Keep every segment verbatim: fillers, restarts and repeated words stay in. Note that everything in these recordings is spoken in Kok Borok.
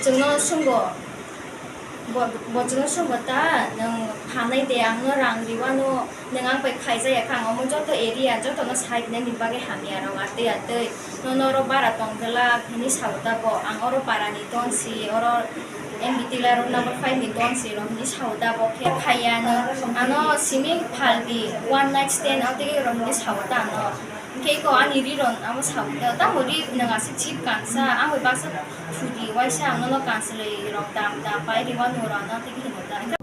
Chwngno swngbo, bo, bo chwngno swngbo ta, nwng phanai de, ang no rang riwano, nwng ang bai khaijaya kha, ang omo joto area, joto no sai rinani bagwi hamya rok atwi atwi. Nono oro bara tong glak hwnwi sao ta bo, ang oro para ni tonsi, oro M B T la road number five ni tonsi rok hwnwi sao ta bo khe phaiya no, ano simi phaldi, one night stand o tei rok hwnwi sao ta ano. Hwnkhe eko ani ri rok amo sao ta, tamo ri nwng aswk chip kansa, ang bai baksa thudi waisa ang nono kansalwi rok dam dam pai riwano rana tei hino ta.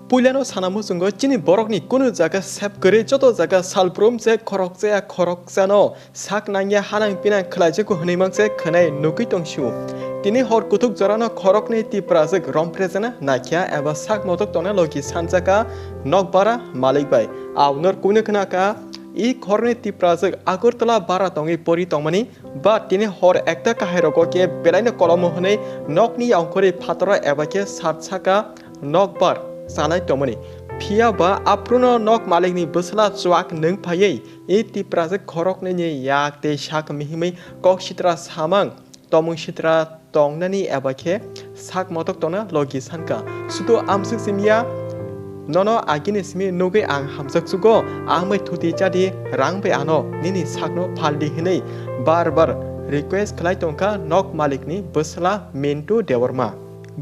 Puilano sana muchungo chini borokni kunu jaga sep kwrwi joto jaga salbrum je khoroksa ya khoroksano sak nangya hanang pinang khlaijago hwnwi mangse khwnai nugwi tongsio. Tini hor kuthuk jorano khoroknwi Tiprajwk romprejana naikha eba sak motok tongna logi sanjaka nokbara malik bai. Aunor kunu khna ka i khorni Tiprajwk Agartala bara tongwi pori tongmani ba tini hor ekta kahai rogo khe belaino kolomo hwnwi nokni ongkhorwi phataro eba khe sat saka nokbar chanai tongmani. Phiya ba aphruno nok malikni bwsla chuak nwng phaiwi i Tiprajwk khoroknwini yak tei sak mihimwi kok sitra samang tomung sitra tongnani eba khe sak motok tongna logi sanka. Sudu amswk simiya nono agini simi nugwi ang hamjak chugo, ang bai thuti chadi rang bai ano nini sakno phaldi hwnwi bar bar request khlai tongkha nok malikni bwsla Mintu Debbarma.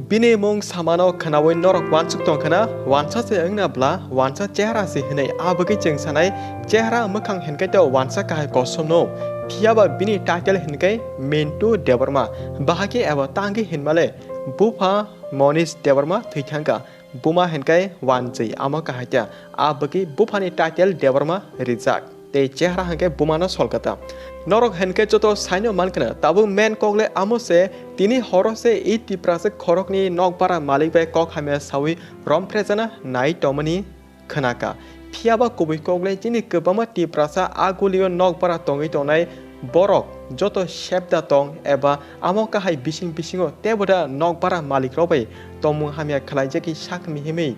Bini mung samano khnaui norok uansuk tongkhana, uansa se wngna bla uansa chehra se hwnwi. Abagwi chwng sanai chehra mwkhang hinkhe to uansa kahai kosom'-no, phiyaba bini title hinkhe Mintu Debbarma. Bahai khe eba tangwi hinmale bupha Monish Debbarma thwi thangkha, buma hinkhe Wanjwi, amo kahai ta. Abagwi buphani title Debbarma rijak. Tei chehra hwnkhe bumano sol kata. Norok hwnkhe joto saino mankha, tabuk main kok le amo se, tini horo se i Tiprasa khorokni nokbara malik bai kok hamya saui romprejana nai tongmani khwnaka. Phiyaba kubui kok le chini kwbangma Tiprasa a gulio nokbara tongwi tongnai borok joto sepda tong eba amo kahai bising bisingo teibo da nokbara malik rok bai tongmung hamya khlaijagwi sak mihimwi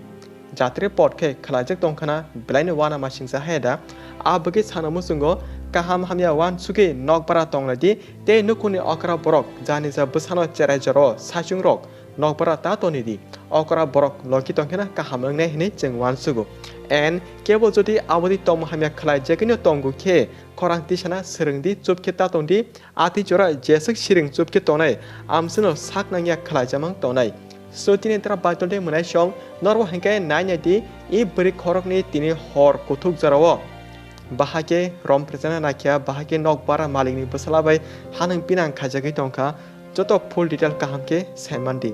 jatri pot khe khlaijak tongkhana, belaino uanamasingcha hai da. A bagwi sana muchungo kaham hamya uansugwi nokbara tonglaidi tei nukhungni okra borok janija bwsano cherai joro saichung rok nokbara ta tonidi. Okra borok logi tongkhana kaham wngnai hwnwi chwng uansugo. And kebo jodi aboni tongmung hamya khlaijakgwino tongo khe khorang tisana swrwngdi, chupkhe ta tongdi. Ati jora jeswk siring chupkhe tongnai, amsino sak nangya khlaijamang tongnai. So tini tra baitol de mwnai song, norbo hinkhe nai nai di, i bwrwi khorokni tini hor kuthuk jorao. Bahai khe romprejana naikha, bahai khe nokbara malikni bwsala bai hanang pinang khaijagwi tongkha. Joto full detail kaham khe saimandi.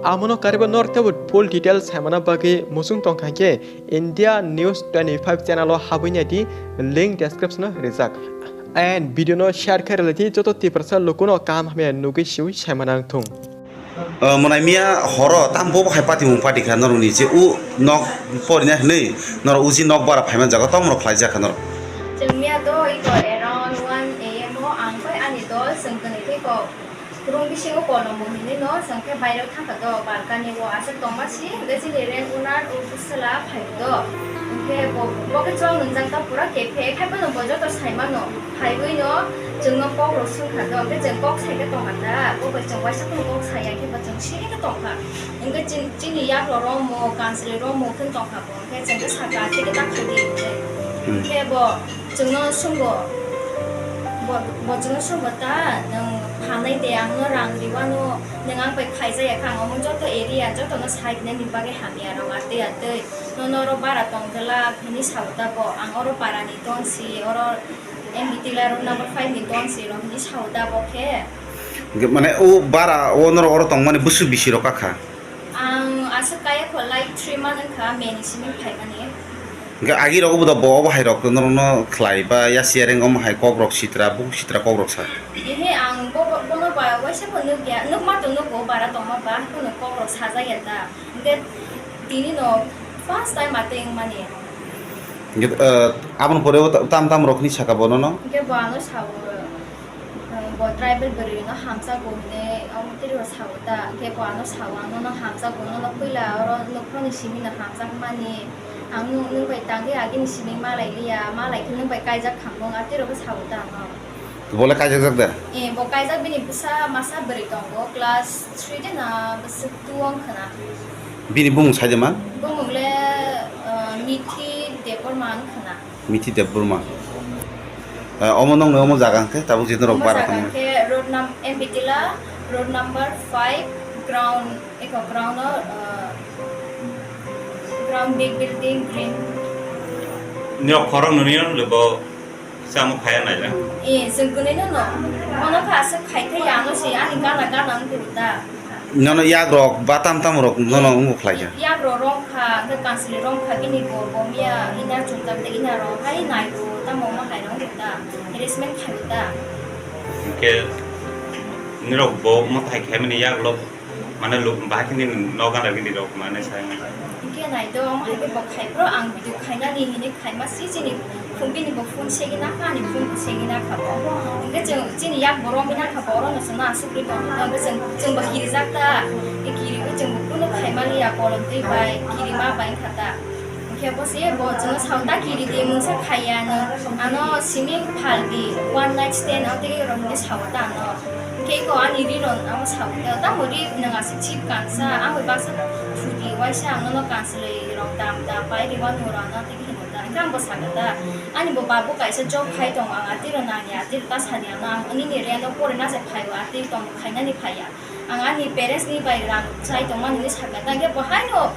Amono kariba nor tebo full detail saimana bagwi muchung tongkha khe India News twenty-five channel o habwi nai di, link description o rijak. And video no share khe rwlai di, joto Tiprasa lukuno kaham hamya nugwi siwi saimana wngthung. O, mwnai miya horo tam bo hai patimung pati kha norokni je u nok porina hwnwi norok uji nok bara phaima jaga tom rok khlaijak kha norok. Chwng miya do iko around one A M o ang bai ani dol chwng kwnwi khe kok. Room bisingo kolom bo hinwi no, chwng khe baireo thangkha do, balcony o aswk tongma si, hwnkhe chini rent owner o bwsla phai do. Hwnkhe bo, bo khe chwng nwngjak ta pura cafe, khai phano bo joto sai mano. Phaiwi no chwngno kok rok swngkha do, hwnkhe chwng kok sai khe tongkha ta, bo bai chwng waisa phano kok sai ya khe bo chwng siri khe tongkha. Hwnkhe chin-, chini yak rok romo, kanchwlwi romo khe tongkha. Hwnkhe chwng khe sakha, "Tei khe ta khaidi," hwnwi. Hmm. Hwnkhe bo chwngno swngbo, bo, bo chwngno swngbo, "Ta nwng phanai de, ang no rang riwano, nwng ang bai khaijaya kha, ang omo joto area, jotono sai rinani bagwi hamya rok atwi atwi. Nono oro bara tong glak," hwnwi sao ta bo. Ang oro para ni tonsi, oro M B T la road number five ni tonsi rok hwnwi sao ta bo khe. Hwnkhe mane o bara o norok oro tongmani bwswk bisi rok kakha? Ang aswk kaya kho, like, three month wngkha May ni simi phaimani. Hwnkhe agi rogo bo da bo obo hai rok norokno khlai ba ya sharing omo hai kok rok sitra, bukhuk sitra kok rok sa? Ehe, ang bo, bo, bono ba waisa bo nukya, nukma to nuko, bara tongma ba, kono kok rok sajak ya ta. Hwnkhe tini no first time atwi wngmani. Hwnkhe, eh, aboni pore o ta-, tam tam rok hwnwi saka bono no? Hwnkhe bo ano sao. Bo tribal bwrwi no hamjago hwnwi omo twi rw sao ta, hwnkhe bo ano sao, "Ang nono hamjago, nono puila oro nokphani simi no hamjakmani, ang nwng, nwng bai tangwi agini simi malai liya, malai khe nwng bai kaijak kha mung," atwi rw sao ta ano. Bo le kaijak jak da? Eh, bo kaijak, bini bwsa masa bwrwi tongo, class three de na bwswk two wng khna. Bini bumung sai de man? Bumung le, uh, Mithi Debbarma wng khna. Mithi Debbarma. Eh, omo nong omo jaga hwnkhe tabuk je norok bara tongmani. Omo jaga hwnkhe road num-, M B Tila, road number five, ground, eko ground o, uh, ground big building green. Nirok khorok nwnwi no bo. Samo khaya naila. Eh, chwng kwnwi no no. Bono kha aswk khai thai ya, ano se ani gana gana wng tong ta. Nono yak rok ba tam tam rok nono wng khlai ya. Yak rok rong kha, hwnkhe kansile rong kha, bini bo, bo miya ina chwng ta, ina rok hai nai bo, tamo ma hai rong ta. Harassment khai ta. Hwnkhe nirok bo mo thai khai mani yak rok. Mane luk bahai khe nini nogo gana gini rok mane sai mane. Hingke nai do, omo hai khe bo khai phro ang video khainani hinwi khaima si chini phone, bini bo phone segwi nakha, ani phone bo segwi nakha bo. Hingke chwng chini yak bo romwi nakha bo, oro no chwngno aswk rwi tongo. Hingke chwng, chwng bo kirijak ta, e kiriwi chwng bo kunu khaimaliya kolom twi bai kirima bai wngkha ta. Hingke bo se bo chwngno sao ta kiri di mungsa khaiya no, ano simi phaldi, one night stand o tei rok hinwi sao ta ano. Hingke eko ani ri rok ano sao ta, tamo ri nwng aswk chip kansa, ang bai baksa thudi waisa ang nono kansoloi rok dam dam pai ri wano rano tei hino ta. Hingke ang bo saka ta, ani bo babu kaisa job khai tongo, ang atiro nangya, atiro ta sani ano, ang nini reno pore na se phaio, atiro tong khainani phaiya. Ang ani parents ni bai rang chai tongmani hinwi sakha ta, hwnkhe bo haino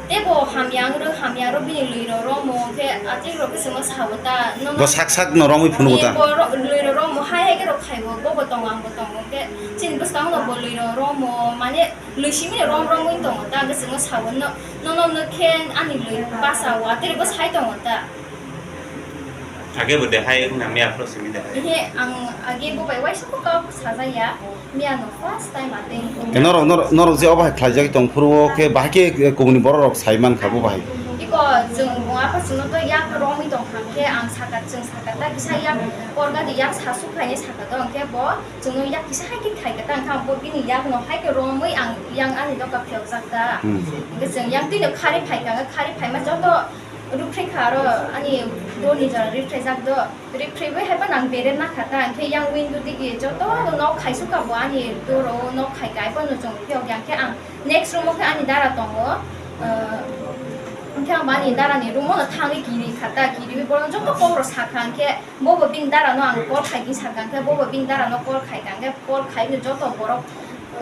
teibo hamya wng rw, hamya rw bini lwi rw romo, hwnkhe atwi rok khe chwngno sao ta, nono bo sak sak no romwi phunuk ta. Bo ro-, lwi rw romo, hai hai khe rok khaibo, bo bo tongo, ang bo tongo, hwnkhe chini bwskango no bo lwi rw romo, mane lwi simi rom romwi tongo ta, hwnkhe chwngno sao no, nono no khe ani lwi basa o, atwi rokbo sai tongo ta. Age bo de hai wngna miya phro simi de hai. Ehe, ang age bo bai waisa ko kok sajaya. Miya no first time atwi. Ke norok, norok, norok je obo hai khlaijak tong phuru o ke bahai ke, eh, kubuni borok rok sai man kha bo bahai. Iko chwng bo apa chwngno to yak romwi tong kha khe ang saka chwng saka ta kisa yak porga di yak sasu khaini saka to hwnkhe bo chwngno yak kisa hai khe khai kha ta hwnkhe ang bo bini yak no hai khe romwi ang yang ani doka phiyok jak ta. Hmm. Hwnkhe chwng yang twi no khari phai kha, khari phaima joto Rwphri kha aro ani dorni jora rwphraijak do. Rwphriwi hai phano ang bere nakha ta, hwnkhe yang window digi joto nok khaisukha bo ani doro nok khaikha, hai phano chwng phiyok ya, hwnkhe ang next room o khe ani dara tongo. Hwnkhe ang bo ani darani room o no thangwi kiri kha ta, kiriwi bono joto kok rok sakha, hwnkhe bobo bini darano ang call khaidi sakha, hwnkhe bobo bini darano call khaikha, hwnkhe call khaino joto borok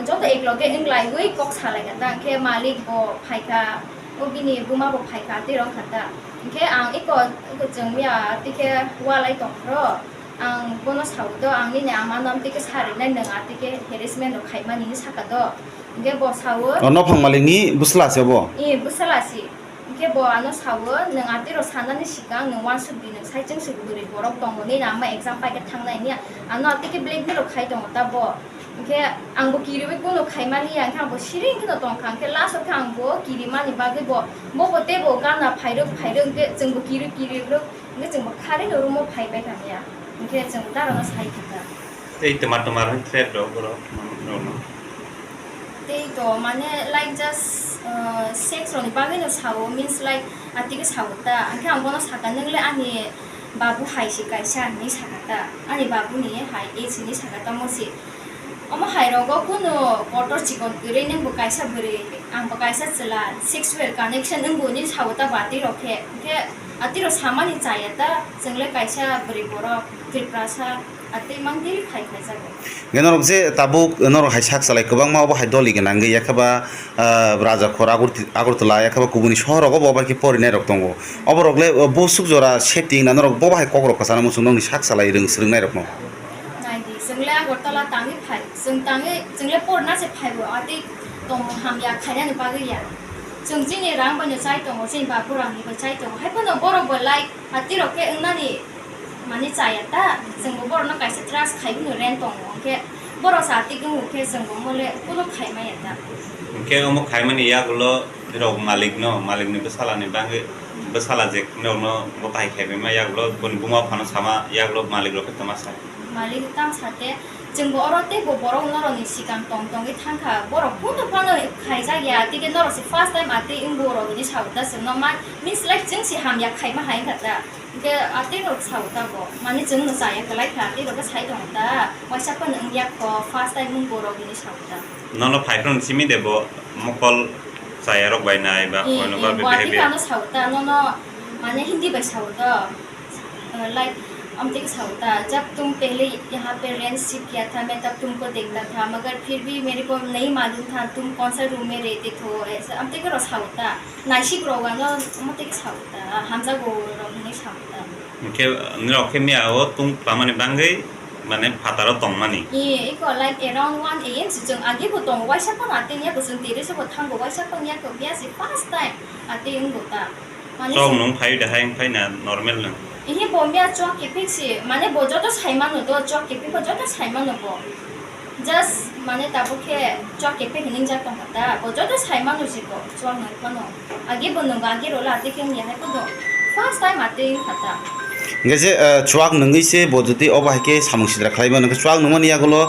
joto ekloge wnglaigwi kok salaikha ta, hwnkhe malik bo phaikha. O bini buma bo phai kha, tei rong kha ta. Hingkhe ang iko, iko chwng miya tei khe walai tong phro. Ang bono sao do, ang nini ama no tei khe sa rinai nwng a tei khe harassment rok khai mani hinwi saka do. Hingkhe bo sao. O nophang malik ni bwsla se bo? Ee, bwsla si. Hingkhe bo ano sao, nwng a tei rok sanani sikang nwng uansuk di, nwng sai chwng se bwrwi borok tongo, nini ama exam pai khe thangnai hini ano a tei khe blackmail rok khai tongo ta bo. Hingkhe ang bo kiriwi kunu khaimani ya, hingkhe ang bo siring kheno tongkha, hingkhe last o khe ang bo kirimani bagwi bo, bo bo teibo gana phairwk phairwk, hingkhe chwng bo kiri kiri rwk, hingkhe chwng bo kharino room o phaibai kha ya, hingkhe chwng darano sai kha ta. Tei twmar twmar threat rok borok rokno. Tei to mane like just, uh, sex rokni bagwino sao, means like atwikhe sao ta, hingkhe ang bono sakha, nwng le ani babu hai se kaisa hinwi sakha ta, ani babuni hai age hinwi sakha ta, mo se. Omo hai rogo kunu kotor chikon kwrwi nwng bo kaisa bwrwi, ang bo kaisa chwla, sexual connection nwng bo hinwi sao ta bo atwi rok khe, hwnkhe atwi rok samani chaya ta, chwng le kaisa bwrwi borok Tiprasa, atwi mang twi khai khai jago. Hwnkhe norok je tabuk norok hai sak salai kwbangma obo hai doli gwnangwi yakhaba, ah, Rajakhor, Agurti-, Agartala yakhaba kubuni sohor rogo bo bai khe porinai rok tongo. Obo rok le, oh, bo suk jora safety wngna norok bo bai kok rok kwchana muchung nokni sak salai rwng swrwng nai rok no. Nai di, chwng le Agartala tangwi phai, chwng tangwi, chwng le porna se phai bo, atwi tongmung hamya khainani bagwi ya. Chwng chini rang bai no chai tongo, chini babu rang ni bai chai tongo, hai phano borok bo like, atwi rok khe wngnani mani chaya ta, chwng bo borok no kaisa trust khai bini rent tongo, hwnkhe borok sa atwi wngkhe chwng bo mole kunu khai maya ta. Hwnkhe omo khaimani yagulo rok malik no, malik ni bwsala ni bagwi, bwsala je rok no bo kahai khai ma yagulo, boni buma phano sama yagulo malik rok khe tama sa. Malik tam sa khe, Chwngbo oro teibo borok norokni swkang tong tongwi thangkha, borok phunuk phano khaijak ya, tei norok se first time atwi wngbo rok hinwi sao ta chwngno, ma-, means like chwng se hamya khaima hai wngkha ta, hwnkhe atwi rok sao ta bo, mane chwngno chaya kwlai kha, atwi rok khe sai tongo ta, waisa phano wngya kho, first time wngbo rok hinwi sao ta. Nono phaiphru simi de bo mokol chaya rok bai nai ba, eh, koino eh, ba bo behavior. Ani sao ta, nono mane Hindi bai sao ta. अ, लाइक, हम तेके साउता, जब तुम पहले यहाँ पे rent shift किया था, मैं तब तुमको देखता था, मगर फिर भी मेरे को नहीं मालूम था तुम कौन सा रूम में रहते थे, ऐसा हम तेके रो साउता, नाइसिक रोगा नो, हम तेके साउता, हमजा गो रो नहीं साउता। Hwnkhe, nini rok khe miya o tung tangmani bangwi, mane, phataro tongmani. Ye, iko, like, around one A M si chwng agi bo tongo, waisa phano ateng ya bo chwng tiri se bo thango, waisa phano ya ko miya si first time ateng wngbo ta. Mane chwng si nung phai da hai, phai na normal nung. Ihi bo miya chwng kipik si, mane bo joto sai mano do, chwng kipik bo joto sai mano bo. Just, mane, tabuk khe chwng kepek hinwi jak tongkha ta, bo joto sai mano si bo, chwng nung phano. Agi bo nung, agi rwla, agi khe wngya hai phano. First time atwi wngkha ta. Hwnkhe je, eh, chwng nungwi se bo jodi obo hai khe samung sidra khlai mano, hwnkhe chwng nungmani yagulo,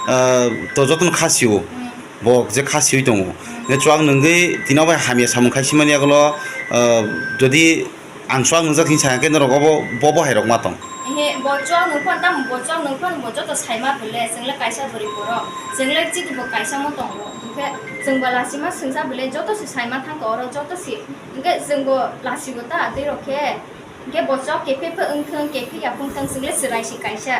eh, to jotono kha sio. Hmm. Bo je kha siwi tongo. Hmm. Hwnkhe chwng nungwi tini obo hai hamya samung khai simani yagulo, eh, jodi Ang chwng nungjak hinwi sakha khe norok obo, bo, bo hai rok ma tong. Ehe, bo chwng nung phano tamo, bo chwng nung phano bo joto saima bole, chwng le kaisa bwrwi borok, chwng le chini bo kaisa mo tongo. Hwnkhe chwng bo lasima swngsa bole, joto se saima thangkha oro, joto se. Hwnkhe chwng bo lasi bo ta twi rok khe. Hwnkhe bo chwng kephe phe wngthwng, kephe ya phungthwng, chwng le chwrai se kaisa.